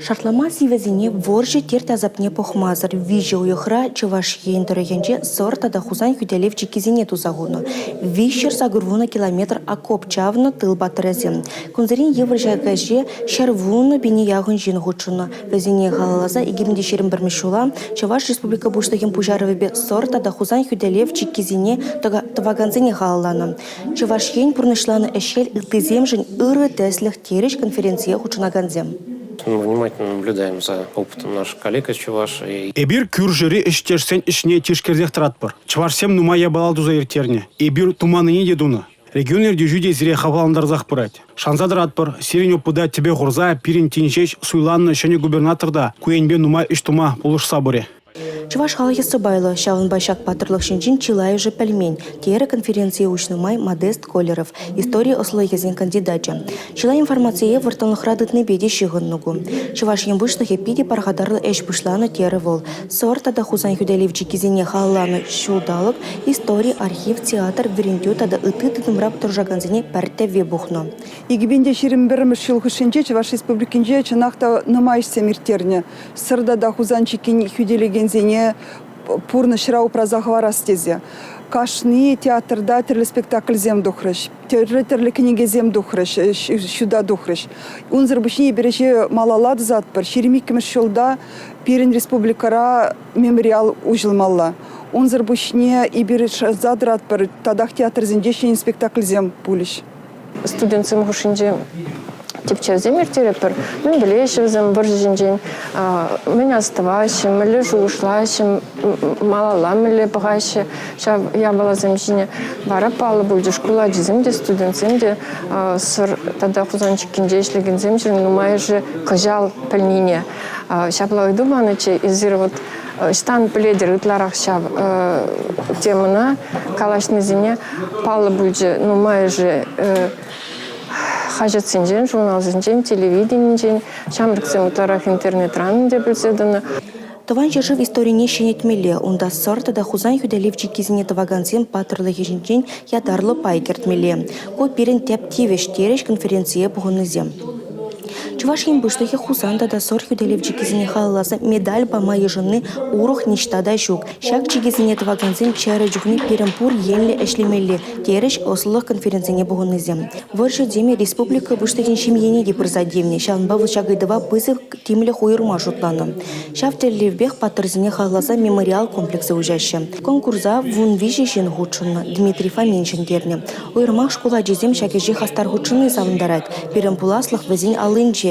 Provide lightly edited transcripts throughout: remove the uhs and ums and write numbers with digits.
Шартлама сивӗсене вӑрҫӑ терт-асапне пӑхмасӑр виҫӗ уйӑхра Чӑваш Ен тӑрӑхӗнче Сӑр тата Хусан хӳтӗлев чиккисене туса хунӑ. 380 километр окоп чавнӑ тыл паттӑрӗсем. Кунсерен йывӑр ҫак ӗҫе 110 пине яхӑн ҫын хутшӑннӑ. Вӗсене халалласа 2021 ҫула Чӑваш Республика Пуҫлӑхӗн пуҫарӑвӗпе Сӑр тата Хусан хӳтӗлев чиккисене тӑвакансене халалланӑ. Чӑваш Ен пурнӑҫланӑ ӗҫ-хӗл ыттисемшӗн ырӑ тӗслӗх терӗҫ конференцие хутшӑнакансем. Мы внимательно наблюдаем за опытом наших коллег из Чувашии. Эпир кӳршӗри ӗҫтешсен ӗҫне тишкерсех тӑратпӑр. Чӑвашсем нумай япала туса ирттернӗ. Эпир туманнине те тунӑ. Регион ертӳҫи те сире хавхалантарсах пырать. Шанса тӑратпӑр, сирӗн опыта тӗпе хурса пирӗн тин ҫеҫ суйланнӑ ҫӗнӗ губернатор та ку енпе нумай ӗҫ тума пулӑшса пырӗ. Чӑваш халӑхӗ сӑпайлӑ, ҫавӑнпа ҫак паттӑрлӑх ҫинчен чылайӑшӗ пӗлмен, терӗ конференцие уҫнӑ май Модест Колеров, истори ӑслӑлӑхӗсен кандидачӗ. Чылай информацие вӑрттӑнлӑхра тытнипе те ҫыхӑннӑ ку. Чӑваш Ен Пуҫлӑхӗ питӗ пархатарлӑ ӗҫ пуҫланӑ терӗ вӑл. Сӑр тата Хусан хӳтӗлев чиккисене халалланӑ ҫулталӑк истори, архив, театр, вӗрентӳ тата ытти тытӑмра тӑрӑшакансене пӗр тӗвве пухнӑ. 2021 ҫул хушшинче Чӑваш Республикинче чӑнах та нумай ӗҫсем ирттернӗ. Сӑр тата Хусан чиккин хӳтӗлекенсене пурнӑҫра упраса хӑварас тесе. Кашни театрта тӗрлӗ спектакльсем тухрӗҫ, тӗрлӗ-тӗрлӗ кӗнекесем тухрӗҫ, ҫута тухрӗҫ. Унсӑр пуҫне эпир ӗҫе малалла тӑсатпӑр. 22-мӗш ҫулта пирӗн республикӑра мемориал уҫӑлмалла. Унсӑр пуҫне эпир шанса тӑратпӑр, татах театрсенче ҫӗнӗ спектакльсем пулӗҫ. Студентсем хушшинче тӗпчевсем ирттеретпӗр. Мӗн пӗлеҫҫӗ вӗсем вӑрҫӑ ҫинчен, мӗн астӑваҫҫӗ, мӗнле шухӑшлаҫҫӗ, малалла мӗнле пӑхаҫҫӗ ҫав япаласем ҫине. Вара паллӑ пулчӗ, шкул ачисем те, студентсем те Сӑр тата Хусан чиккинче ӗҫлекенсемшӗн нумайӑшӗ кӑҫал пӗлнине. Ҫапла ыйту панӑччӗ, эсир вот ӑҫтан пӗлетӗр ытларах ҫав темӑна калаҫнисене паллӑ пулчӗ. Нумайӑшӗ хаҫатсенчен, журналсенчен, телевиденинчен, ҫамрӑксем ытларах интернетран ӗнтӗ пӗлсе тӑнӑ. Тӑван ҫӗршыв историне ҫӗнетмелле. Унта Сӑр тата Хусан хӳтӗлев чиккисене тӑвакансен паттӑрлӑхӗ ҫинчен ятарлӑ пай кӗртмелле. Ку пирӗн тӗп тивӗҫ, терӗҫ конференцие пухӑннисем. Чӑваш Ен Пуҫлӑхӗ Хусан тата Сӑр хӳтӗлев чиккисене халалласа медаль пама йышӑнни урӑх ниҫта та ҫук. Ҫак чикӗсене тӑвакансем чӗрӗ чухне пирӗн пур енлӗ ӗҫлемелле, терӗҫ ӑслӑлӑх конференцине пухӑннисем. Вӑрҫӑ теми республика Пуҫлӑхӗн ҫемйине те пырса тивнӗ, ҫавӑнпа вӑл ҫак ыйтӑва пысӑк тимлӗх уйӑрма шутланӑ. Ҫав тӗллевпех паттӑрсене халалласа мемориал комплексӗ уҫаҫҫӗ. Конкурса 13 ҫын хутшӑннӑ, Дмитрий Фомин ҫӗнтернӗ. Уйрӑмах шкул ачисем ҫак ӗҫе хастар хутшӑнни савӑнтарать. Пирӗн пуласлӑх вӗсен аллинче,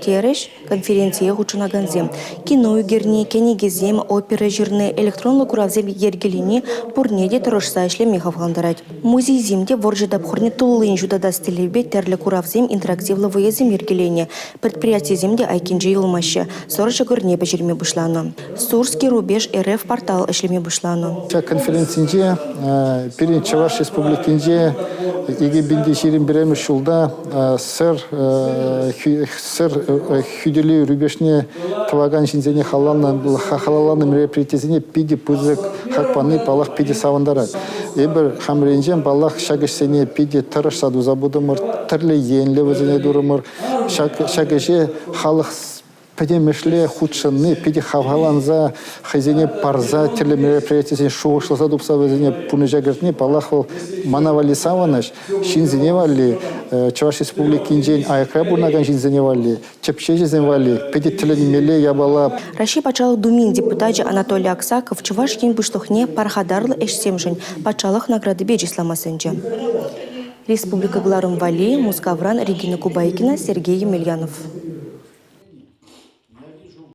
терӗҫ конференцие хутшӑнакансем. Кино ӳкерни, кӗнекесем, опера ҫырни, электронлӑ куравсем йӗркелени пурне те тӑрӑшса ӗҫлеме хавхалантарать. Музейсем те вӑрҫӑ тапхӑрне туллин ҫутатас тӗллевпе тӗрлӗ куравсем, интерактивлӑ вӑйӑсем йӗркеленӗ. Предприятисем те айккинче юлмаҫҫӗ, сӑр ҫӑкӑрне пӗҫерме пуҫланӑ. Сурский рубеж РФ портал ӗҫлеме пуҫланӑ. Ҫак конференцинче пирӗн Чӑваш Республикинче 2021 ҫулта Сӑр Сӑр хӳтӗлев рубежне тӑвакан ҫынсене халалланӑ мероприятисене питӗ пысӑк хак пани, паллах, питӗ савӑнтарать. Эпир хамӑр енчен, паллах, ҫак ӗҫсене питӗ тӑрӑшса туса пытӑмӑр, тӗрлӗ енлӗ вӗсене турӑмӑр. Ҫак ӗҫе халӑх пӗтӗмӗшле хутшӑнни питӗ хавхаланса, хӑйсене парса тӗрлӗ мероприятисене шухӑшласа тупса вӗсене пурнӑҫа кӗртни, паллах, вӑл мана валли савӑнӑҫ, ҫынсене валли, Чӑваш Республикинчен аякра пурӑнакан ҫынсене валли, тӗпчевҫӗсем валли питӗ тӗлӗнмелле япала. Раҫҫей Патшалӑх Думин депутачӗ Анатолий Аксаков Чӑваш Ен Пуҫлӑхне пархатарлӑ ӗҫсемшӗн патшалӑх наградипе чыслама сӗнчӗ. Республика кӑларӑм валли Мускавран Регина Кубайкина, Сергей Емельянов.